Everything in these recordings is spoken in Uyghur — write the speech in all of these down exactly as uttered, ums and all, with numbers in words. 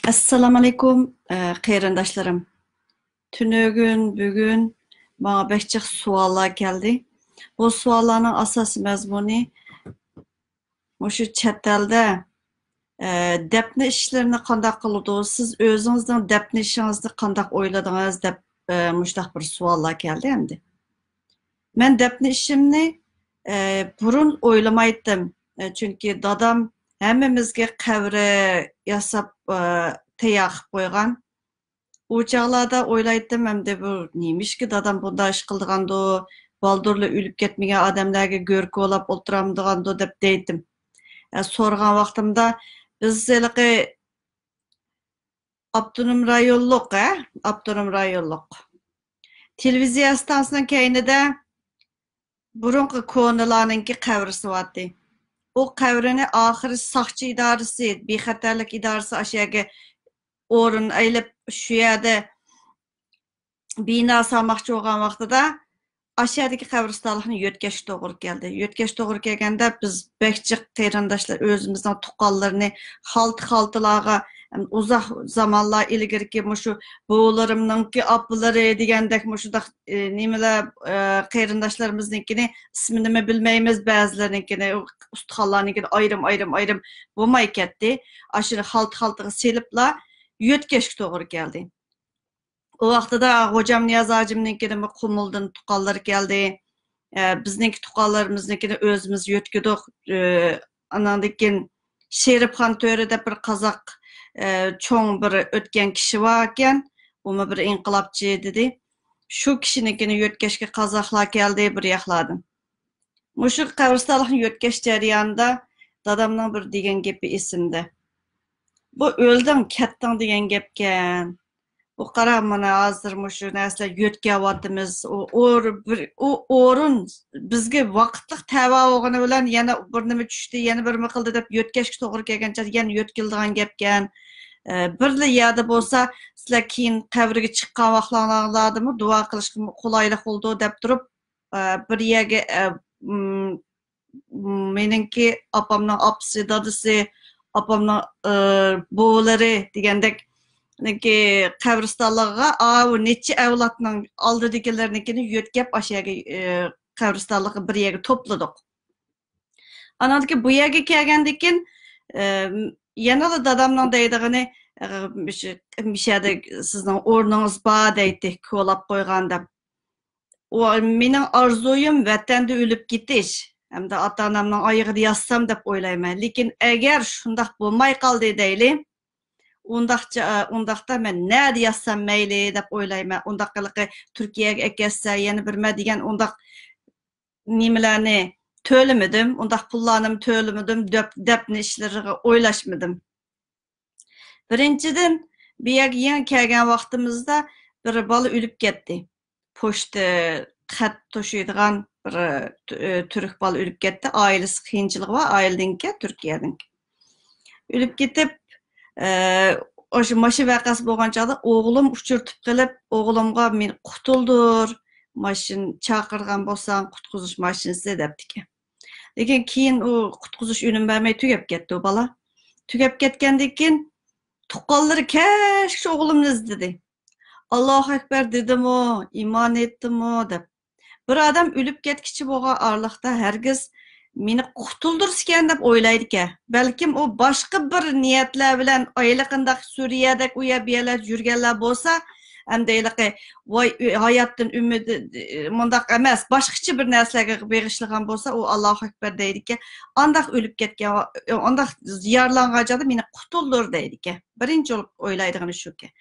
ئەسسالامۇئەلەيكۇم، ئە، قېرىنداشلىرىم. تۈنۈگۈن، بۈگۈن ماڭا بەك جىق سوئاللار كەلدى. بۇ سوئاللارنىڭ ئاساسىي مەزمۇنى مۇشۇ چەت ئەلدە، ئە، دەپنە ئىشلىرىنى قانداق قىلىدۇ، سىز ئۆزىڭىزنىڭ دەپنە ئىشىڭىزنى قانداق ئويلىدىڭىز دەپ، ئە، مۇشۇنداق بىر سوئاللار كەلدى ئەمدى. مەن دەپنە ئىشىمنى، ئە، بۇرۇن ئويلىمايتتىم. ئە، چۈنكى دادام ھەممىمىزگە قەبرە ياساپ، ئە، تەييار قىلىپ قويغان. ئۇ چاغلاردا ئويلايتتىم، ئەمدى بۇ نېمىشقا دادام بۇنداق ئىش قىلىدىغاندۇ، بالدۇرلا ئۆلۈپ كەتمىگەن ئادەملەرگە گۆر كولاپ ئولتۇرامدىغاندۇ دەپ دەيتتىم. ئە، سورىغان ۋاقتىمدا بىز ھېلىقى ئاپتونوم رايونلۇق، ھە؟ ئاپتونوم رايونلۇق. تېلېۋىزىيە ئىستانسىسىنىڭ كەينىدە بۇرۇنقى كونىلارنىڭكى قەبرىسى بارتى. ئۇ قەبرىنى ئاخىرى ساقچى ئىدارىسى، بىخەتەرلىك ئىدارىسى ئاشۇ يەرگە ئورۇن ئېلىپ، شۇ يەردە بىنا سالماقچى بولغان ۋاقتىدا، ئاشۇ يەردىكى قەبرىستانلىقنى يۆتكەشكە توغرا كەلدى. يۆتكەشكە توغرا كەلگەندە، بىز بەك جىق قېرىنداشلار ئۆزىمىزنىڭ تۇغقانلىرىنى خالتا-خالتىلارغا، ئۇزاق زامانلار ئىلگىرىكى مۇشۇ بوۋىلىرىمنىڭكى ئاپىلىرى دېگەندەك مۇشۇنداق، ئى، نېمىلەر، ئى، قېرىنداشلىرىمىزنىڭكىنى ئىسمىنىمۇ بىلمەيمىز، بەزىلەرنىڭكىنى، ئۇستىخانلارنىڭكىنى ئايرىم-ئايرىم-ئايرىم بولماي كەتتى. ئاشۇنى خالتا-خالتىغا سېلىپلا يۆتكەشكە توغرا كەلدى. ئۇ ۋاقتىدا غوجام نىياز ھاجىمنىڭكىنىمۇ قۇمۇلدىن تۇغقانلىرى كەلدى. ئە، بىزنىڭكى تۇغقانلىرىمىزنىڭكىنى ئۆزىمىز يۆتكىدۇق. ئە، ئاناندىن كېيىن شېرىپخان تۆرە دەپ بىر قازاق، ئە، چوڭ بىر ئۆتكەن كىشى بار ئىكەن. ئۇمۇ بىر ئىنقىلابچى دېدى. شۇ كىشىنىڭكىنى يۆتكەشكە قازاقلار كەلدى بىر ياقلاردىن. مۇشۇ قەبرىستانلىقنى يۆتكەش جەريانىدا دادامنىڭ بىر دېگەن گېپى ئېسىمدە. بۇ ئۆلدۈڭ، كەتتىڭ دېگەن گەپكەن. بۇ قارا، مانا ھازىر مۇشۇ نەرسىلەر يۆتكەۋاتىمىز. ئۇ، ئۇ بىر، ئۇ ئورۇن بىزگە ۋاقىتلىق تەۋە بولغىنى بىلەن يەنە بىر نېمە چۈشتى، يەنە بىر نېمە قىلدى دەپ يۆتكەشكە توغرا كەلگەن چاغدا يەنە يۆتكىلىدىغان گەپكەن. ئە، بىرلا يەردە بولسا، سىلەر كېيىن قەبرىگە چىققان ۋاقىتلاردىمۇ دۇئا قىلىشقا قولايلىق بولىدۇ دەپ تۇرۇپ، ئە، بىر يەرگە، ئە، م، م، مېنىڭكى ئاپامنىڭ ئاپىسى، دادىسى، ئاپامنىڭ، ئە، بوۋىلىرى دېگەندەك، نىڭكى قەبرىستانلىقىغا ئاۋۇ نەچچە ئەۋلادنىڭ ئالدىدىكىلەرنىڭكىنى يۆتكەپ، ئاشۇ يەرگە، ئە، قەبرىستانلىققا بىر يەرگە توپلىدۇق. ئاناندىن كېيىن بۇ يەرگە كەلگەندىن كېيىن، ئە، يەنىلا دادامنىڭ دەيدىغىنى، ئە، مۇشۇ، مۇشۇ يەردە سىزنىڭ ئورنىڭىز بار دەيتتى، كولاپ قويغان دەپ. ئۇ، مېنىڭ ئارزۇيۇم ۋەتەندە ئۆلۈپ كېتىش ھەمدە ئاتا-ئانامنىڭ ئايىغىدا ياتسام دەپ ئويلايمەن. لېكىن ئەگەر شۇنداق بولماي قالدى دەيلى، ئۇنداقچە، ئۇنداقتا مەن نەدە ياتسام مەيلى دەپ ئويلايمەن. ئۇنداق قىلىقى تۈركىيەگە ئەكەتسە، يەنە بىرمە دېگەن ئۇنداق نېمىلەرنى تۆلىمىدىم، ئۇنداق پۇللارنىمۇ تۆلىمىدىم، دەپ، دەپنە ئىشلىرىغا ئويلاشمىدىم. بىرىنچىدىن، بۇ يەرگە يېڭى كەلگەن ۋاقتىمىزدا بىر بالا ئۆلۈپ كەتتى. پوچتا خەت توشۇيدىغان بىر، ئە، تۈرك بالا ئۆلۈپ كەتتى. ئائىلىسى قىيىنچىلىقى بار، ئائىلىدىنكى، تۈركىيەدىنكى. ئۆلۈپ كېتىپ، ئە، ئاشۇ ماشىنا ۋەقەسى بولغان چاغدا ئوغلۇم ئۇچرىتىپ قېلىپ، ئوغلۇمغا، «مېنى قۇتۇلدۇر، ماشىنا چاقىرغان بولساڭ، قۇتقۇزۇش ماشىنىسى» دەپتىكەن. لېكىن كېيىن ئۇ قۇتقۇزۇش ئۈنۈم بەرمەي تۈگەپ كەتتى ئۇ بالا. تۈگەپ كەتكەندىن كېيىن تۇغقانلىرى كەچكىچە ئوغلۇمنى ئىزدىدى. «ئاللاھۇ ئەكبەر» دېدىمۇ، ئىمان ئېيتتىمۇ دەپ. بىر ئادەم ئۆلۈپ كەتكۈچى بولغان ئارىلىقتا ھەرگىز مېنى قۇتۇلدۇرسىكەن دەپ ئويلايدىكەن. بەلكىم ئۇ باشقا بىر نىيەتلەر بىلەن ئايلىقىنداق سۈرىيەدەك ئۇ يەر بۇ يەرلەردە يۈرگەنلەر بولسا، ئەمدى ھېلىقى، ۋاي، ھاياتتىن ئۈمىدى مۇنداق ئەمەس، باشقىچە بىر نەرسىلەرگە بېغىشلىغان بولسا، ئۇ «ئاللاھۇ ئەكبەر» دەيدىكەن. ئانداق ئۆلۈپ كەتكەن، ئانداق يارىلانغان چاغدا «مېنى قۇتۇلدۇر» دەيدىكەن. بىرىنچى بولۇپ ئويلايدىغىنى شۇكەن.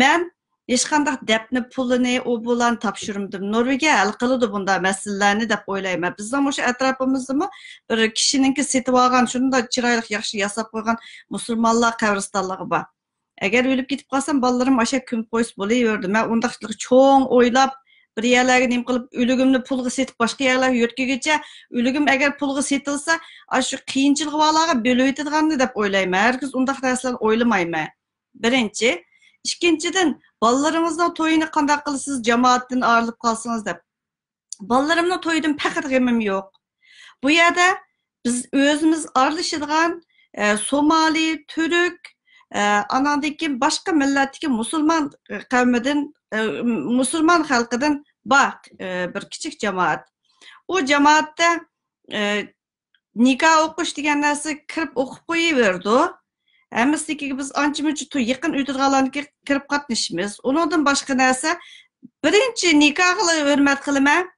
مەن ھېچقانداق دەپنە پۇلىنى، ئۇ بۇلارنى تاپشۇرمىدىم. نورۋېگىيە ھەل قىلىدۇ بۇنداق مەسىلىلەرنى دەپ ئويلايمەن. بىزنىڭ مۇشۇ ئەتراپىمىزدىمۇ بىر كىشىنىڭكى سېتىۋالغان، شۇنداق چىرايلىق، ياخشى ياساپ قويغان مۇسۇلمانلار قەبرىستانلىقى بار. ئەگەر ئۆلۈپ كېتىپ قالسام، بالىلىرىم ئاشۇ كۆمۈپ قويسا بولۇۋېرىدۇ. مەن ئۇنداقلىق چوڭ ئويلاپ، بىر يەرلەرگە نېمە قىلىپ، ئۆلۈكۈمنى پۇلغا سېتىپ، باشقا يەرلەرگە يۆتكىگۈچە، ئۆلۈكۈم ئەگەر پۇلغا سېتىلسا، ئاشۇ قىيىنچىلىقى بارلارغا بۆلۈۋېتىدىغاننى دەپ ئويلايمەن. ھەرگىز ئۇنداق نەرسىلەرنى ئويلىمايمەن. بىرىنچى. ئىككىنچىدىن، بالىلىرىڭىزنىڭ تويىنى قانداق قىلىسىز، جامائەتتىن ئايرىلىپ قالسىڭىز دەپ. بالىلىرىمنىڭ تويىدىن پەقەت غېمىم يوق. بۇ يەردە بىز ئۆزىمىز ئارىلىشىدىغان، ئە، سومالى، تۈرك، ئە، ئاناندىن كېيىن باشقا مىللەتتىكى مۇسۇلمان قەۋمىدىن، ئە، مۇسۇلمان خەلقىدىن بار، ئە، بىر كىچىك جامائەت. ئۇ جامائەتتە، ئە، نىكاھ ئوقۇش دېگەن نەرسە كىرىپ ئوقۇپ قويۇۋېرىدۇ. ھەممىسىنىڭكىگە بىز ئانچە-مۇنچە تو-، يېقىن ئۆتىدىغانلارنىڭكى كىرىپ قاتنىشىمىز. ئۇنىڭدىن باشقا نەرسە، بىرىنچى نىكاھقىلا ھۆرمەت قىلىمەن.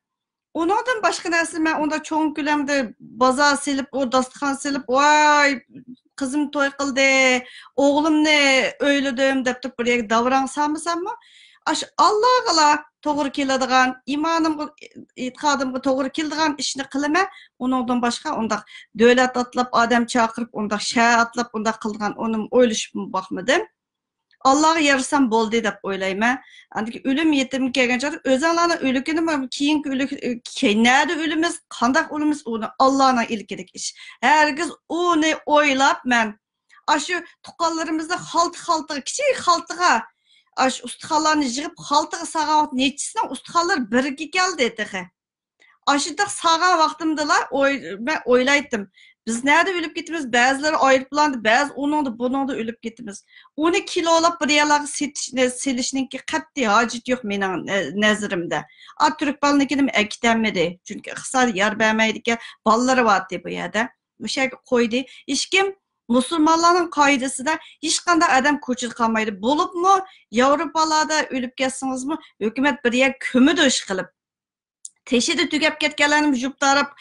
ئۇنىڭدىن باشقا نەرسە، مەن ئۇنداق چوڭ كۆلەمدە بازار سېلىپ، ئۇ داستىخان سېلىپ، ۋاي، قىزىم توي قىلدى، ئوغلۇمنى ئۆيلىدىم دەپ تۇرۇپ بىر يەرگە داۋراڭ سالمىساممۇ، ئاشۇ ئاللاغىلا توغرا كېلىدىغان، ئىمانىمغا، ئېتىقادىمغا توغرا كېلىدىغان ئىشنى قىلىمەن. ئۇنىڭدىن باشقا ئۇنداق دۆلەت ئاتلاپ، ئادەم چاقىرىپ، ئۇنداق شەھەر ئاتلاپ، ئۇنداق قىلىدىغان ئۇنىمۇ ئويلىشىپمۇ باقمىدىم. ئاللاغا يارىسام بولدى دەپ ئويلايمەن. ئاندىن كېيىن ئۆلۈم يېتىمگە كەلگەن چاغدا ئۆزۈڭلارنىڭ ئۆلۈكىنىمۇ، كېيىنكى ئۆلۈك، كەي-، نەدە ئۆلىمىز، قانداق ئۆلىمىز، ئۇنى ئاللانىڭ ئىلكىدىكى ئىش. ھەرگىز ئۇنى ئويلاپ مەن ئاشۇ تۇغقانلىرىمىزنى خالتا-خالتىغا، كىچىك خالتىغا، ئاشۇ ئۇستىخانلارنى يىغىپ خالتىغا سالغان ۋاقىت نەچچىسىنىڭ ئۇستىخانلىرى بىرگە كەلدى تېخى. ئاشۇنداق سالغان ۋاقتىمدىلا ئوي-، مەن ئويلايتتىم، بىز نەدە ئۆلۈپ كېتىمىز؟ بەزىلىرى ئايروپىلاندا، بەزى ئۇنىڭدا، بۇنىڭدا ئۆلۈپ كېتىمىز. ئۇنى كىلولاپ بىر يەرلەرگە سېتىشنى، سېلىشنىڭكى قەتئىي ھاجىتى يوق مېنىڭ نە-، نەزىرىمدە. ئا، تۈرك بالىنىڭكىنى ئەكېتەلمىدى. چۈنكى ئىقتىسادى يار بەرمەيدىكەن، بالىلىرى بارتى بۇ يەردە. مۇشۇ يەرگە قويدى. ھېچكىم مۇسۇلمانلارنىڭ قائىدىسىدە ھېچقانداق ئادەم كوچىدا قالمايدۇ. بولۇپمۇ ياۋروپالاردا ئۆلۈپ كەتسىڭىزمۇ، ھۆكۈمەت بىر يەرگە كۆمىدۇ ئىشقىلىپ. تېشىدا تۈگەپ كەتكەنلەرنى يۇپ تاراپ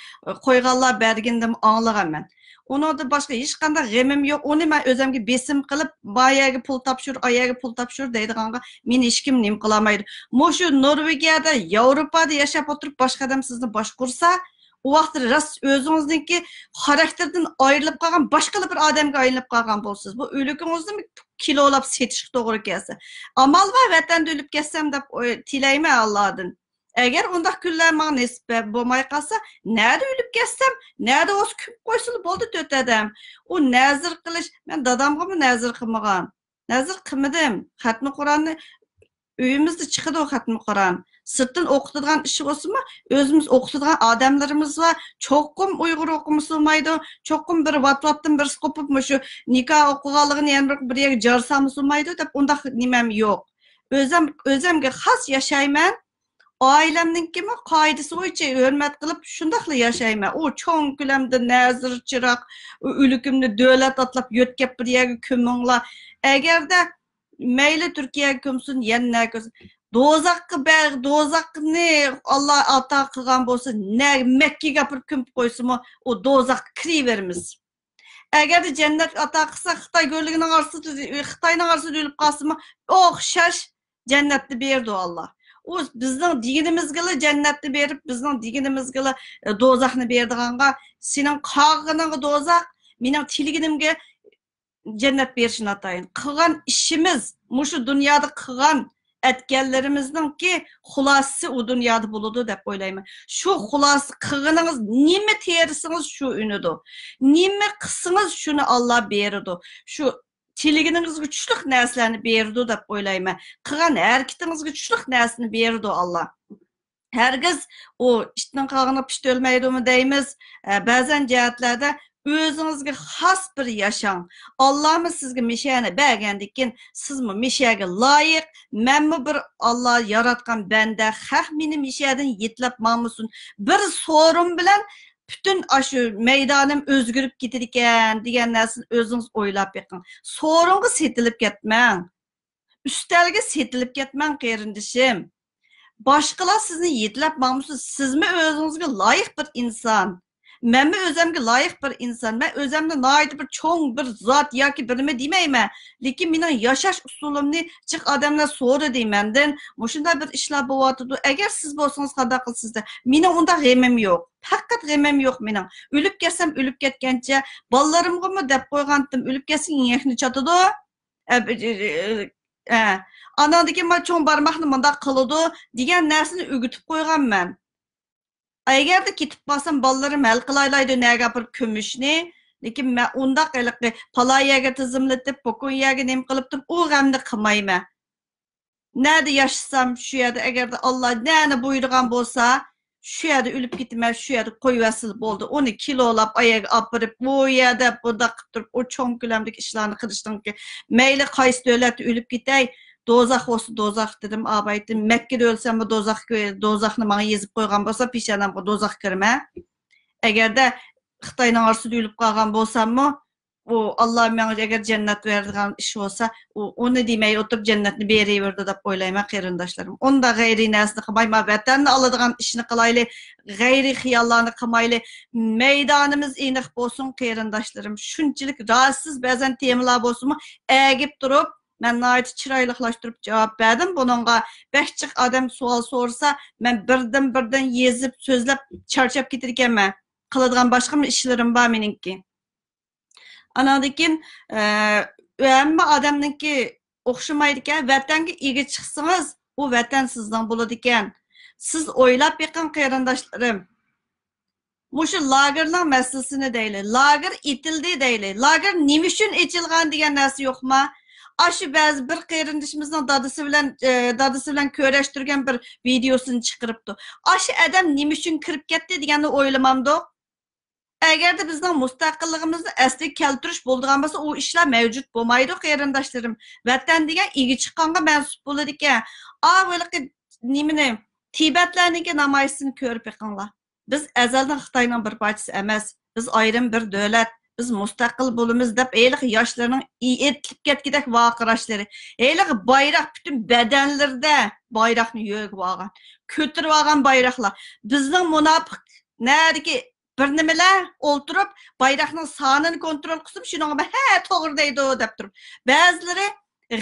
قويغانلار بەرگىنىدىمۇ ئاڭلىغان مەن. ئۇنىڭدىن باشقا ھېچقانداق غېمىم يوق. ئۇنى مەن ئۆزۈمگە بېسىم قىلىپ، ما يەرگە پۇل تاپشۇر، ئا يەرگە پۇل تاپشۇر دەيدىغانغا مېنى ھېچكىم نېمە قىلالمايدۇ. مۇشۇ نورۋېگىيەدە، ياۋروپادا ياشاپ ئولتۇرۇپ باشقا ئادەم سىزنى باشقۇرسا، ئۇ ۋاقىتتا راست ئۆزىڭىزنىڭكى خاراكتېردىن ئايرىلىپ قالغان، باشقىلا بىر ئادەمگە ئايلىنىپ قالغان بولىسىز. بۇ ئۆلۈكىڭىزنىمۇ كىلولاپ سېتىشقا توغرا كەلسە. ئامال بار ۋەتەندە ئۆلۈپ كەتسەم دەپ ئوي-، تىلەيمەن ئاللادىن. ئەگەر ئۇنداق كۈنلەر ماڭا نېسىپ بولماي قالسا، نەدە ئۆلۈپ كەتسەم، نەدە بولسا كۆمۈپ قويسىلا بولدى تۆت ئادەم. ئۇ نەزىر قىلىش، مەن دادامغىمۇ نەزىر قىلمىغان. نەزىر قىلمىدىم. خەتمە قۇرئاننى ئۆيىمىزدە چىقىدۇ، خەتمە قۇرئان. سىرتتىن ئوقۇتىدىغان ئىش بولسىمۇ، ئۆزىمىز ئوقۇتىدىغان ئادەملىرىمىز بار. چوقۇم ئۇيغۇر ئوقۇمىسا بولمايدۇ. چوقۇم بىر ۋات-ۋاتتىن بىرسى قوپۇپ، مۇشۇ نىكاھ ئوقۇغانلىقىنى يەنە بىر، بىر يەرگە جار سالمىسا بولمايدۇ دەپ ئۇنداق نېمەم يوق. ئۆزەم، ئۆزەمگە خاس ياشايمەن. ئائىلەمنىڭكىمۇ قائىدىسى بويىچە ھۆرمەت قىلىپ، شۇنداقلا ياشايمەن. ئۇ چوڭ كۆلەمدە نەزىر چىراغ، ئۆلۈكۈمنى دۆلەت ئاتلاپ يۆتكەپ بىر يەرگە كۆمۈڭلار. ئەگەردە مەيلى تۈركىيەگە كۆمسۇن، يەنە نەگە كۆمسۇن. دوزاخقا بەر-، دوزاخنى ئاللا ئاتا قىلغان بولسا، نە-، مەككىگە ئاپىرىپ كۆمۈپ قويسىمۇ، ئۇ دوزاخقا كىرىۋېرىمىز. ئەگەردە جەننەت ئاتا قىلسا، خىتاي گۆرلۈكىنىڭ ئارىسىدا، خىتاينىڭ ئارىسىدا ئۆلۈپ قالسىمۇ، ئوخشاش جەننەتنى بېرىدۇ ئاللا. ئۇ بىزنىڭ دېگىنىمىزگىلا جەننەتنى بېرىپ، بىزنىڭ دېگىنىمىزگىلا، ئە، دوزاخنى بېرىدىغانغا، سېنىڭ قالغىنىڭغا دوزاخ، مېنىڭ تىلىگىنىمگە جەننەت بېرىشىنى ئاتايىن. قىلغان ئىشىمىز، مۇشۇ دۇنيادا قىلغان ئەتكەنلىرىمىزنىڭكى خۇلاسىسى ئۇ دۇنيادا بولىدۇ دەپ ئويلايمەن. شۇ خۇلاسە قىلغىنىڭىز، نېمە تېرىسىڭىز، شۇ ئۈنىدۇ. نېمە قىلسىڭىز، شۇنى ئاللا بېرىدۇ. شۇ تىلىگىنىڭىزگە چۈشلۈك نەرسىلەرنى بېرىدۇ دەپ ئويلايمەن. قىلغان ھەرىكىتىڭىزگە چۈشلۈك نەرسىنى بېرىدۇ ئاللا. ھەرگىز ئۇ ئىتنىڭ قاغىنىغا پىشتى ئۆلمەيدۇمۇ دەيمىز. ئە، بەزەن جەھەتلەردە ئۆزىڭىزگە خاس بىر ياشاڭ. ئاللامۇ سىزگە مىشەنى بەرگەندىكىن، سىزمۇ مىشەگە لايىق. مەنمۇ بىر ئاللا ياراتقان بەندە، خەق مېنى مىشەدىن يېتىلەپ ماڭمىسۇن. بىر سورۇن بىلەن پۈتۈن ئاشۇ مەيدانىم ئۆزگىرىپ كېتىدىكەن دېگەن نەرسىنى ئۆزىڭىز ئويلاپ بېقىڭ. سورۇنغا سېتىلىپ كەتمەڭ. ئۈستەلگە سېتىلىپ كەتمەڭ، قېرىندىشىم. باشقىلار سىزنى يېتىلەپ ماڭمىسۇن، سىزمۇ ئۆزىڭىزگە لايىق بىر ئىنسان. مەنمۇ ئۆزەمگە لايىق بىر ئىنسان. مەن ئۆزەمنى ناھايىتى بىر چوڭ بىر زات ياكى بىر نېمە دېمەيمەن. لېكىن مېنىڭ ياشاش ئۇسۇلۇمنى جىق ئادەملەر سورىدى مەندىن. مۇشۇنداق بىر ئىشلار بولۇۋاتىدۇ. ئەگەر سىز بولسىڭىز قانداق قىلىسىز دە؟ مېنىڭ ئۇنداق غېمىم يوق. پەقەت غېمىم يوق مېنىڭ. ئۆلۈپ كەتسەم ئۆلۈپ كەتكەنچە، بالىلىرىمغىمۇ دەپ قويغانتىم، ئۆلۈپ كەتسە ئېڭەكنى چاتىدۇ. ئە، ئە، ئە، ئاناندىكىن ما چوڭ بارماقنى مۇنداق قىلىدۇ دېگەن نەرسىنى ئۆگىتىپ قويغانمەن. ئەگەردە كېتىپ قالسام، بالىلىرىم ھەل قىلالايدۇ نەگە ئاپىرىپ كۆمۈشنى. لېكىن مەن ئۇنداق ھېلىقى پالا يەرگە تىزىملىتىپ، پوكۇن يەرگە نېمە قىلىپ تۇرۇپ، ئۇ غەمنى قىلمايمەن. نەدە ياشىسام، شۇ يەردە ئەگەردە ئاللا نەنى بۇيرۇغان بولسا، شۇ يەردە ئۆلۈپ كېتىمەن، شۇ يەردە قويۇۋەتسىلا بولدى. ئۇنى كىلولاپ، ئايەرگە ئاپىرىپ، ئۇ يەردە بۇنداق قىلىپ تۇرۇپ، ئۇ چوڭ كۆلەمدىكى ئىشلارنى قىلىشنىڭكى، مەيلى قايسى دۆلەتتە ئۆلۈپ كېتەي، دوزاخ بولسا دوزاخ دېدىم، ئابايتىم. مەككىدە ئۆلسەممۇ دوزاخ، دوزاخنى ماڭا يېزىپ قويغان بولسا، پېشانەمگە دوزاخ كىرىمەن. ئەگەردە خىتاينىڭ ئارىسىدا ئۆلۈپ قالغان بولساممۇ، ئۇ ئاللا ماڭا ئەگەر جەننەت بېرىدىغان ئىش بولسا، ئۇ، ئۇنى دېمەي ئولتۇرۇپ جەننەتنى بېرىۋېرىدۇ دەپ ئويلايمەن، قېرىنداشلىرىم. ئۇنداق غەيرىي نەرسىنى قىلماي، ما ۋەتەننى ئالىدىغان ئىشنى قىلايلى، غەيرىي خىياللارنى قىلمايلى. مەيدانىمىز ئېنىق بولسۇن، قېرىنداشلىرىم. شۇنچىلىك راھەتسىز بەزەن تېمىلار بولسىمۇ، ئەگىپ تۇرۇپ، مەن ناھايىتى چىرايلىقلاشتۇرۇپ جاۋاب بەردىم بۇنىڭغا. بەك جىق ئادەم سوئال سورىسا، مەن بىردىن-بىردىن يېزىپ، سۆزلەپ چارچاپ كېتىدىكەنمەن. قىلىدىغان باشقىمۇ ئىشلىرىم بار مېنىڭكى. ئاناندىن كېيىن، ئە، ھەممە ئادەمنىڭكى ئوخشىمايدىكەن. ۋەتەنگە ئىگە چىقسىڭىز، ئۇ ۋەتەن سىزنىڭ بولىدىكەن. سىز ئويلاپ بېقىڭ، قېرىنداشلىرىم. مۇشۇ لاگېرنىڭ مەسىلىسىنى دەيلى. لاگېر ئېتىلدى دەيلى. لاگېر نېمە ئۈچۈن ئېچىلغان دېگەن نەرسە يوقما؟ ئاشۇ بەزى بىر قېرىندىشىمىزنىڭ دادىسى بىلەن، ئە، دادىسى بىلەن كۆرۈشتۈرگەن بىر ۋىدېيوسىنى چىقىرىپتۇ. ئاشۇ ئادەم نېمە ئۈچۈن كىرىپ كەتتى دېگەننى ئويلىمامدۇق؟ ئەگەردە بىزنىڭ مۇستەقىللىقىمىزنى ئەسلىگە كەلتۈرۈش بولىدىغان بولسا، ئۇ ئىشلار مەۋجۇت بولمايدۇ، قېرىنداشلىرىم. ۋەتەن دېگەن ئىگە چىققانغا مەنسۇپ بولىدىكەن. ئا، ھېلىقى نېمىنى، تىبەتلەرنىڭكى نامايىشىنى كۆرۈپ بېقىڭلار. بىز ئەزەلدىن خىتاينىڭ بىر پارچىسى ئەمەس. بىز ئايرىم بىر دۆلەت. بىز مۇستەقىل بولىمىز دەپ، ھېلىقى ياشلارنىڭ ئېتىلىپ كەتكۈدەك ۋارقىراشلىرى. ھېلىقى بايراق پۈتۈن بەدەنلىرىدە بايراقنى يۆگىۋالغان. كۆتۈرۈۋالغان بايراقلار. بىزنىڭ مۇناپىق نەدىكى بىر نېمىلەر ئولتۇرۇپ، بايراقنىڭ سانىنى كونترول قىلسىمۇ، شۇنىڭغا ھە، توغرا دەيدۇ، دەپ تۇرۇپ. بەزىلىرى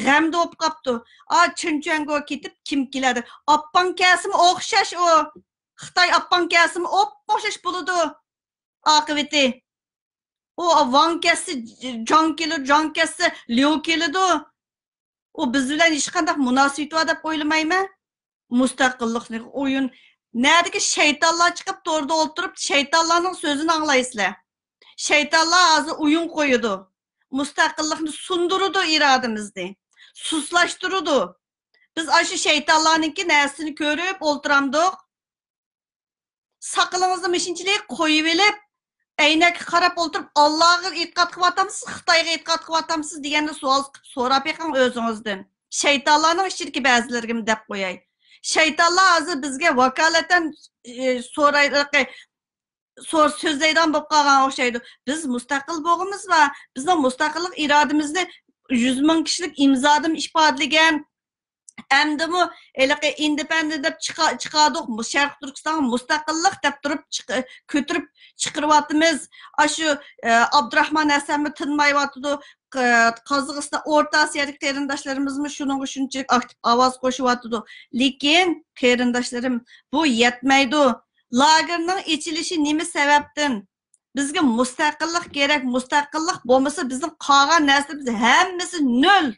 غەمدە بولۇپ قاپتۇ. ئا، چېن چۈەنگو كېتىپ، كىم كېلەدۇ؟ ئاپپاڭ كەلسىمۇ ئوخشاش ئۇ. خىتاي ئاپپاڭ كەلسىمۇ ئوپئوخشاش بولىدۇ ئاقىۋىتى. ئۇ ۋاڭ كەتسە، جاڭ كېلىدۇ، جاڭ كەتسە، ليۇ كېلىدۇ. ئۇ بىز بىلەن ھېچقانداق مۇناسىۋىتى بار دەپ ئويلىمايمەن. مۇستەقىللىقنى ئويۇن، نەدىكى شەيتانلار چىقىپ توردا ئولتۇرۇپ، شەيتانلارنىڭ سۆزىنى ئاڭلايسىلەر. شەيتانلار ھازىر ئويۇن قويىدۇ. مۇستەقىللىقنى سۇندۇرىدۇ ئىرادىمىزنى. سۇسلاشتۇرىدۇ. بىز ئاشۇ شەيتانلارنىڭكى نەرسىنى كۆرۈپ ئولتۇرامدۇق. ساقىلىڭىزنى مۇشۇنچىلىك قويۇۋېلىپ، ئەينەككە قاراپ ئولتۇرۇپ، ئاللاغا ئېتىقاد قىلىۋاتامسىز، خىتايغا ئېتىقاد قىلىۋاتامسىز دېگەننى سوئال قىلىپ سوراپ بېقىڭ ئۆزىڭىزدىن. شەيتانلارنىڭ ئىچىدىكى بەزىلىرىگىمۇ دەپ قوياي. شەيتانلار ھازىر بىزگە ۋاكالىتەن، ئى، سورايدىغان، سور-، سۆزلەيدىغان بولۇپ قالغان ئوخشايدۇ. بىز مۇستەقىل بولغىنىمىز بار. بىزنىڭ مۇستەقىللىق ئىرادىمىزنى يۈز مىڭ كىشىلىك ئىمزادىمۇ ئىپادىلىگەن. ئەمدىمۇ ھېلىقى ئىندېپەندېنت دەپ چىقا-، چىقاردۇق، مۇ-، شەرقىي تۈركىستانغا مۇستەقىللىق دەپ تۇرۇپ چىق-، كۆتۈرۈپ چىقىرىۋاتىمىز. ئاشۇ، ئە، ئابدۇراخمان ھەسەنمۇ تىنمايۋاتىدۇ. ق-، قازاقىستان، ئورتا ئاسىيادىكى قېرىنداشلىرىمىزمۇ شۇنىڭغا شۇنچىلىك ئاكتىپ ئاۋاز قوشۇۋاتىدۇ. لېكىن، قېرىنداشلىرىم، بۇ يەتمەيدۇ. لاگېرنىڭ ئېچىلىشى نېمە سەۋەبتىن؟ بىزگە مۇستەقىللىق كېرەك، مۇستەقىللىق بولمىسا، بىزنىڭ قالغان نەرسىلىرىمىز ھەممىسى نۆل.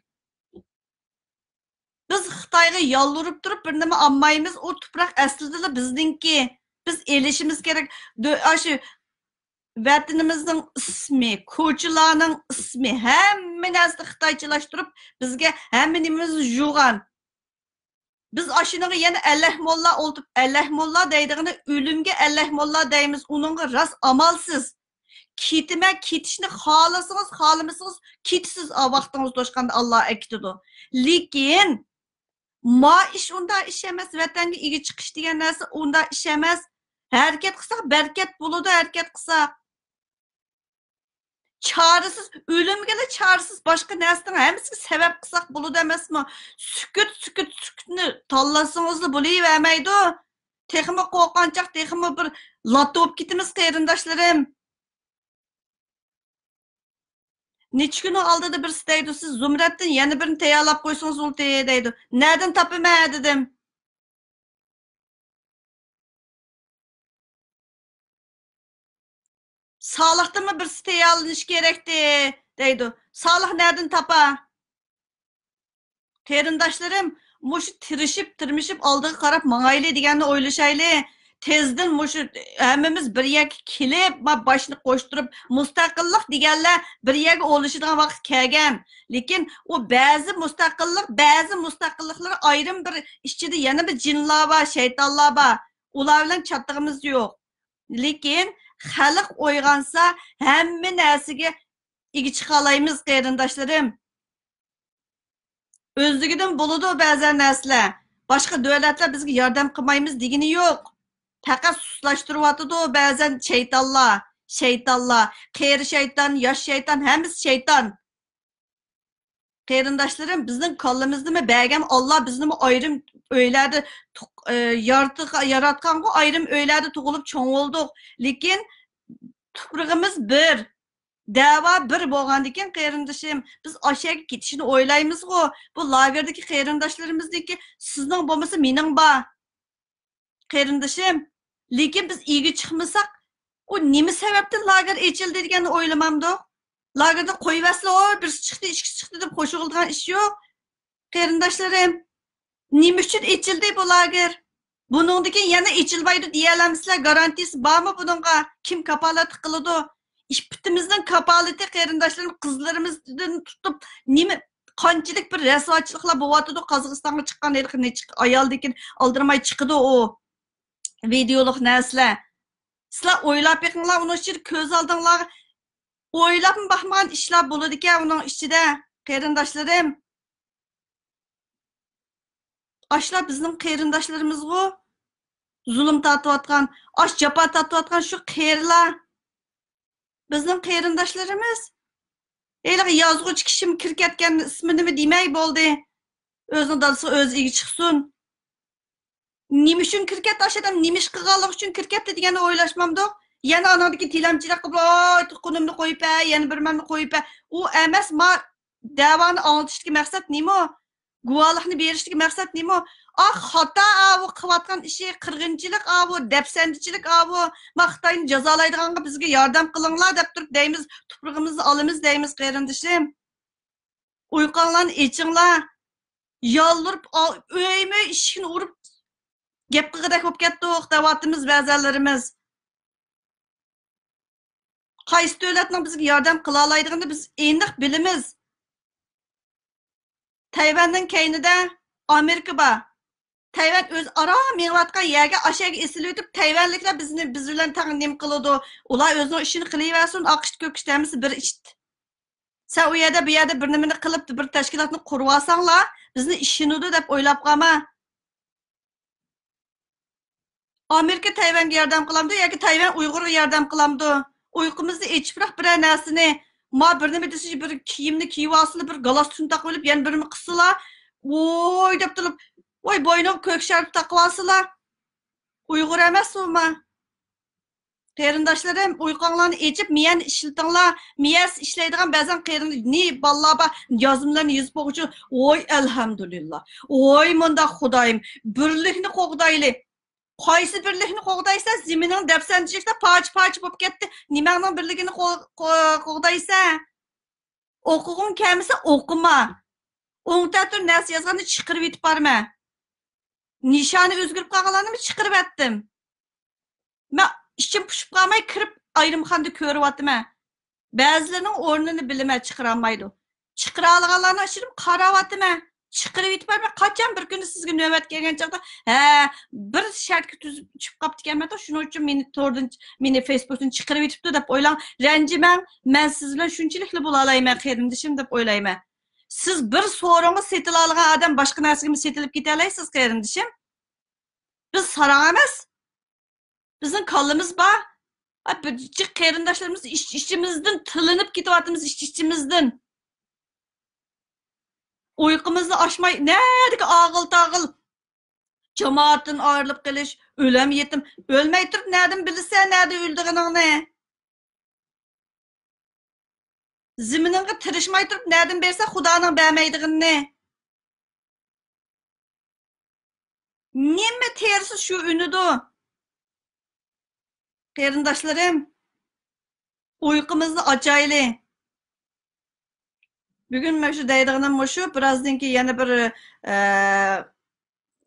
بىز خىتايغا يالۋۇرۇپ تۇرۇپ بىر نېمە ئالمايمىز، ئۇ تۇپراق ئەسلىدىلا بىزنىڭكى. بىز ئېلىشىمىز كېرەك. دۆ-، ئاشۇ ۋەتىنىمىزنىڭ ئىسمى، كوچىلارنىڭ ئىسمى، ھەممە نەرسىنى خىتايچىلاشتۇرۇپ، بىزگە ھەممە نېمىمىزنى يۇغان. بىز ئاشۇنىڭغا يەنە ئەللەھ موللا ئولتۇرۇپ، ئەللەھ موللا دەيدىغىنى ئۆلۈمگە ئەللەھ موللا دەيمىز، ئۇنىڭغا راست ئامالسىز. كېتىمەن، كېتىشنى خالىسىڭىز، خالىمىسىڭىز كېتىسىز، ئا، ۋاقتىڭىز توشقاندا ئاللا ئەكېتىدۇ. لېكىن، ما ئىش ئۇنداق ئىش ئەمەس، ۋەتەنگە ئىگە چىقىش دېگەن نەرسە ئۇنداق ئىش ئەمەس. ھەرىكەت قىلساق بەرىكەت بولىدۇ، ھەرىكەت قىلساق. چارىسىز، ئۆلۈمگىلا چارىسىز، باشقا نەرسىنىڭ ھەممىسىگە سەۋەب قىلساق بولىدۇ ئەمەسمۇ؟ سۈكۈت، سۈكۈت، سۈكۈتنى تاللىسىڭىزلا بولۇۋەرمەيدۇ. تېخىمۇ قورقۇنچاق، تېخىمۇ بىر لاتا بولۇپ كېتىمىز، قېرىنداشلىرىم. نەچچە كۈننىڭ ئالدىدا بىرسى دەيدۇ، سىز زۇمرەتتىن يەنە بىرنى تەييارلاپ قويسىڭىز بولدى دەيدۇ. نەدىن تاپىمەن دېدىم. سالىھتىنمۇ بىرسى تەييارلىنىشى كېرەكتى دەيدۇ. سالىھ نەدىن تاپا؟ قېرىنداشلىرىم، مۇشۇ تىرىشىپ، تىرمىشىپ ئالدىغا قاراپ ماڭايلى دېگەننى ئويلىشايلى. تېزدىن مۇشۇ ھەممىمىز بىر يەرگە كېلىپ، ما-، باشنى قوشتۇرۇپ، مۇستەقىللىق دېگەنلەر بىر يەرگە ئولىشىدىغان ۋاقىت كەلگەن. لېكىن ئۇ بەزى مۇستەقىللىق، بەزى مۇستەقىللىقلار ئايرىم بىر ئىچىدە يەنە بىر جىنلار بار، شەيتانلار بار. ئۇلار بىلەن چاتىقىمىز يوق. لېكىن خەلق ئويغانسا، ھەممە نەرسىگە ئىگە چىقالايمىز، قېرىنداشلىرىم. ئۆزلۈكىدىن بولىدۇ بەزەن نەرسىلەر. باشقا دۆلەتلەر بىزگە ياردەم قىلمايمىز دېگىنى يوق. پەقەت سۇسلاشتۇرۇۋاتىدۇ بەزەن شەيتانلار، شەيتانلار. قېرى شەيتان، ياش شەيتان، ھەممىسى شەيتان. قېرىنداشلىرىم، بىزنىڭ كاللىمىزنىمۇ بەرگەن ئاللا بىزنىمۇ ئايرىم ئۆيلەردە تۇق-، ئى، يارىتىغ-، ياراتقانغۇ ئايرىم ئۆيلەردە تۇغۇلۇپ چوڭ بولدۇق. لېكىن تۇپرىقىمىز بىر. دەۋا بىر بولغاندىكىن، قېرىندىشىم، بىز ئاشەگە كېتىشنى ئويلايمىزغۇ. بۇ لاگېردىكى قېرىنداشلىرىمىزنىڭكى سىزنىڭ بولمىسا مېنىڭ بار، قېرىندىشىم. لېكىن بىز ئىگە چىقمىساق، ئۇ نېمە سەۋەبتىن لاگېر ئېچىلدى دېگەننى ئويلىمامدۇق؟ لاگېردا قويۇۋەتسىلە، ئوي، بىرسى چىقتى، ئىككىسى چىقتى دەپ خوشۇ قىلىدىغان ئىش يوق. قېرىنداشلىرىم، نېمە ئۈچۈن ئېچىلدى بۇ لاگېر؟ بۇنىڭدىن كېيىن يەنە ئېچىلمايدۇ دېيەلەمسىلەر؟ گارانتىيىسى بارمۇ بۇنىڭغا؟ كىم كاپالەتلىك قىلىدۇ؟ ئىپپىتىمىزنىڭ كاپالىتى، قېرىنداشلىرىم، قىزلىرىمىزدىن تۇتۇپ، نېمە، قانچىلىك بىر رەسۋاچىلىقلار بولۇۋاتىدۇ. قازاقىستانغا چىققان ھېلىقى نەچچە ئايالدىن كېيىن ئالدىرىماي چىقىدۇ ئۇ ۋىدېئولۇق نەرسىلەر. سىلەر ئويلاپ بېقىڭلار، ئۇنىڭ ئىچىدە كۆز ئالدىڭلارغا ئويلاپمۇ باقمىغان ئىشلار بولىدىكەن ئۇنىڭ ئىچىدە، قېرىنداشلىرىم. ئاشۇلار بىزنىڭ قېرىنداشلىرىمىزغۇ، زۇلۇم تارتىۋاتقان، ئاش جاپا تارتىۋاتقان شۇ قېرىلار. بىزنىڭ قېرىنداشلىرىمىز. ھېلىقى يازغۇچى كىشىم كىركەتكەن ئىسمىنىمۇ دېمەي بولدى. ئۆزىنىڭ دادىسىغا ئۆزى ئىگە چىقسۇن. نېمە ئۈچۈن كىركەتتى ئاشۇ ئادەم؟ نېمە ئىش قىلغانلىقى ئۈچۈن كىركەتتى دېگەننى ئويلاشمامدۇق؟ يەنە ئانىڭدىكى تىلەمچىلىك قىلىپ، ۋاي، تۇغقىنىمنى قويۇپ ھە، يەنە بىر مەننى قويۇپ ھە. ئۇ ئەمەس، ما دەۋانى ئاڭلىتىشتىكى مەقسەت نېمە؟ گۇۋاھلىقنى بېرىشتىكى مەقسەت نېمە؟ ئا، خاتا ئاۋۇ قىلىۋاتقان ئىشى، قىرغىنچىلىق ئاۋۇ، دەپسەندىچىلىك ئاۋۇ. ما خىتاينى جازالايدىغانغا بىزگە ياردەم قىلىڭلار دەپ تۇرۇپ دەيمىز، تۇپرىقىمىزنى ئالىمىز دەيمىز، قېرىندىشىم. ئۇيقۇڭلارنى ئېچىڭلار. يالۋۇرۇپ، ئا-، ئۆيمۇ ئىشىكنى ئۇرۇپ گەپ قىلغۇدەك بولۇپ كەتتۇق دەۋاتىمىز بەزەنلىرىمىز. قايسى دۆلەتنىڭ بىزگە ياردەم قىلالايدىغىنىنى بىز ئېنىق بىلىمىز. تەيۋەننىڭ كەينىدە ئامېرىكا بار. تەيۋەن ئۆزى ئاران مېڭىۋاتقان يەرگە ئاشەگە ئېسىلىۋېتىپ، تەيۋەنلىكلەر بىزنى، بىز بىلەن تەڭ نېمە قىلىدۇ؟ ئۇلار ئۆزىنىڭ ئىشىنى قىلىۋەرسۇن، ئاق ئىت، كۆك ئىت، ھەممىسى بىر ئىت. سەن ئۇ يەردە، بۇ يەردە بىر نېمىنى قىلىپ، بىر تەشكىلاتنى قۇرۇۋالساڭلار، بىزنى ئىشىنىدۇ دەپ ئويلاپ قالما. ئامېرىكا تەيۋەنگە ياردەم قىلامدۇ ياكى تەيۋەن ئۇيغۇرغا ياردەم قىلامدۇ؟ ئۇيقۇمىزنى ئېچىپراق بىرەر نەرسىنى، ما بىر نېمە دېسە، بىر كىيىمنى كىيىۋالسىلا، بىر گالستۇكنى تاقىۋېلىپ، يەنە بىرنى قىسسىلا، ۋوي دەپ تۇرۇپ، ۋاي، بوينىغا كۆك شەرپ تاقىۋالسىلا. ئۇيغۇر ئەمەس ئۇ ما. قېرىنداشلىرىم، ئۇيقۇڭلارنى ئېچىپ، مىيەنى ئىشلىتىڭلار. مىيەسى ئىشلەيدىغان بەزەن قېرىن-، نى بالىلار بار، يازمىلارنى يېزىپ بولغۇچە، ۋوي، ئەلھەمدۇلىللا. ۋوي، مۇنداق خۇدايىم، بىرلىكنى قوغدايلى. قايسى بىرلىكنى قوغدايسەن؟ زېمىنىڭ دەپسەندىچىلىكتە پارچە-پارچە بولۇپ كەتتى. نېمەڭنىڭ بىرلىكىنى قو-، قو-، قوغدايسەن؟ ئوقۇغۇڭ كەلمىسە ئوقۇما. ئوڭ تەتۈر نەرسە يازغاننى چىقىرىۋېتىپ بارىمەن. نىشانى ئۆزگىرىپ قالغانلارنىمۇ چىقىرىۋەتتىم. مەن ئىچىم پۇشۇپ قالماي كىرىپ ئايرىم خانىدا كۆرۈۋاتىمەن. بەزىلىرىنىڭ ئورنىنى بىلىمەن، چىقىرالمايدۇ. چىقىرالىغانلارنىڭ ئىچىدىن قاراۋاتىمەن. چىقىرىۋېتىپ بارىمەن. قاچان بىر كۈنى سىزگە نۆۋەت كەلگەن چاغدا، ھە، بىر شەرتكە تۈز-، چۈشۈپ قاپتىكەنمەن، شۇنىڭ ئۈچۈن مېنى توردىن، مېنى فېيسبۇكتىن چىقىرىۋېتىپتۇ دەپ ئويلاڭ. رەنجىمەڭ، مەن سىز بىلەن شۇنچىلىكلا بولالايمەن، قېرىندىشىم، دەپ ئويلايمەن. سىز بىر سورۇنغا سېتىلالىغان ئادەم باشقا نەرسىگىمۇ سېتىلىپ كېتەلەيسىز، قېرىندىشىم. بىز ساراڭ ئەمەس. بىزنىڭ كاللىمىز بار. ئا، بىر جىق قېرىنداشلىرىمىز ئىچ-، ئىچىمىزدىن تىلىنىپ كېتىۋاتىمىز، ئىچ-، ئىچىمىزدىن. ئۇيقۇمىزنى ئاچماي، نەدىكى ئاغىل-تاغىل، جامائەتتىن ئايرىلىپ قېلىش، ئۆلەم يېتىم. ئۆلمەي تۇرۇپ نەدىن بىلىسەن، نەدە ئۆلىدىغىنىڭنى؟ زېمىنىڭغا تىرىشماي تۇرۇپ نەدىن بېرىسەن خۇدانىڭ بەرمەيدىغىنىنى؟ نېمە تېرىسا شۇ ئۈنىدۇ. قېرىنداشلىرىم، ئۇيقۇمىزنى ئاچايلى. بۈگۈن مەن شۇ دەيدىغىنىم مۇشۇ، بىرازدىن كېيىن يەنە بىر، ئە،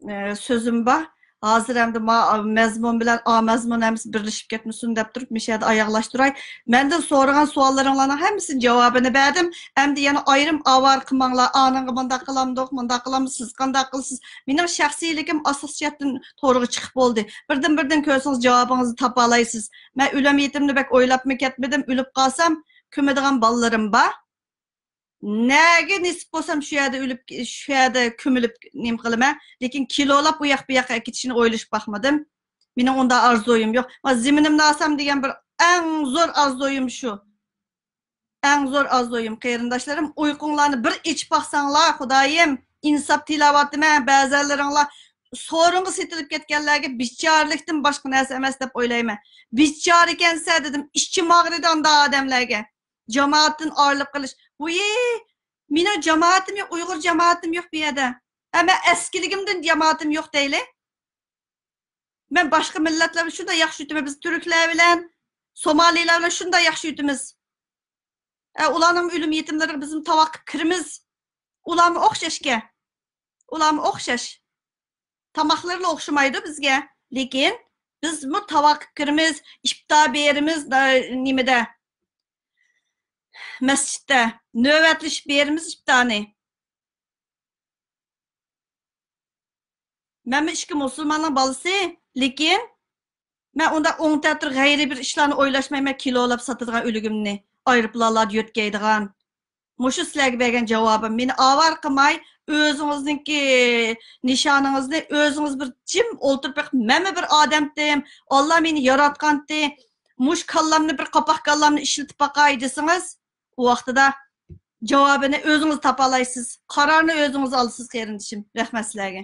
ئە، سۆزۈم بار. ھازىر ئەمدى ما مەزمۇن بىلەن ئا مەزمۇن ھەممىسى بىرلىشىپ كەتمىسۇن دەپ تۇرۇپ، مۇشۇ يەردە ئاياغلاشتۇراي. مەندىن سورىغان سوئاللىرىڭلارنىڭ ھەممىسىنى جاۋابىنى بەردىم. ئەمدى يەنە ئايرىم ئاۋارە قىلماڭلار. ئانىڭغا مۇنداق قىلامدۇق، مۇنداق قىلامدۇق، سىز قانداق قىلىسىز؟ مېنىڭ شەخسىيلىكىم ئاساسىي جەھەتتىن تورغا چىقىپ بولدى. بىردىن-بىردىن كۆرسىڭىز جاۋابىڭىزنى تاپالايسىز. مەن ئۆلۈم يېتىمنى بەك ئويلاپمۇ كەتمىدىم. ئۆلۈپ قالسام، كۆمىدىغان بالىلىرىم بار. نەگە نېسىپ بولسام شۇ يەردە ئۆلۈپ، شۇ يەردە كۆمۈلۈپ نېمە قىلىمەن. لېكىن كىلولاپ ئۇ ياق بۇ ياققا ئەكېتىشنى ئويلىشىپ باقمىدىم. مېنىڭ ئۇنداق ئارزۇيۇم يوق. ما زېمىنىمنى ئالسام دېگەن بىر ئەڭ زور ئارزۇيۇم شۇ. ئەڭ زور ئارزۇيۇم، قېرىنداشلىرىم، ئۇيقۇڭلارنى بىر ئېچىپ باقساڭلار، خۇدايىم، ئىنساپ تىلەۋاتىمەن، بەزەنلىرىڭلار سورۇنغا سېتىلىپ كەتكەنلەرگە بىچارىلىكتىن باشقا نەرسە ئەمەس دەپ ئويلايمەن. بىچارىكەنسە دېدىم، ئىچىم ئاغرىدى ئانداق ئادەملەرگە. جامائەتتىن ئايرىلىپ قېلىش. ۋۇيى، مېنىڭ جامائىتىم يوق، ئۇيغۇر جامائىتىم يوق بۇ يەردە. ئەمما ئەسكىلىكىمدىن جامائىتىم يوق دەيلى. مەن باشقا مىللەتلەر بىلەن شۇنداق ياخشى يۈتىمەن. بىز تۈركلەر بىلەن، سومالىلار بىلەن شۇنداق ياخشى يۈتىمىز. ئە، ئۇلارنىڭ ئۆلۈم يېتىملىرىگە بىزمۇ تاۋاق قىلىپ كىرىمىز. ئۇلارمۇ ئوخشاشكەن. ئۇلارمۇ ئوخشاش. تاماقلىرىلا ئوخشىمايدۇ بىزگە. لېكىن بىزمۇ تاۋاق قىلىپ كىرىمىز، ئىپتار بېرىمىز، نېمىدە، مەسچىتتە نۆۋەتلىشىپ بېرىمىز ئىپتارنى. مەنمۇ ئىككى مۇسۇلماننىڭ بالىسى، لېكىن مەن ئۇنداق ئوڭ تەتۈر غەيرىي بىر ئىشلارنى ئويلاشمايمەن، كىلولاپ ساتىدىغان ئۆلۈكۈمنى، ئايروپىلانلاردا يۆتكەيدىغان. مۇشۇ سىلەرگە بەرگەن جاۋابىم. مېنى ئاۋارە قىلماي، ئۆزىڭىزنىڭكى نىشانىڭىزنى ئۆزىڭىز بىر جىم ئولتۇرۇپ بېقىپ، مەنمۇ بىر ئادەمتىم، ئاللا مېنى ياراتقانتى، مۇشۇ كاللامنى، بىر قاپاق كاللامنى ئىشلىتىپ باقاي دېسىڭىز، ئۇ ۋاقتىدا جاۋابىنى ئۆزىڭىز تاپالايسىز. قارارنى ئۆزىڭىز ئالىسىز، قېرىندىشىم. رەھمەت سىلەرگە.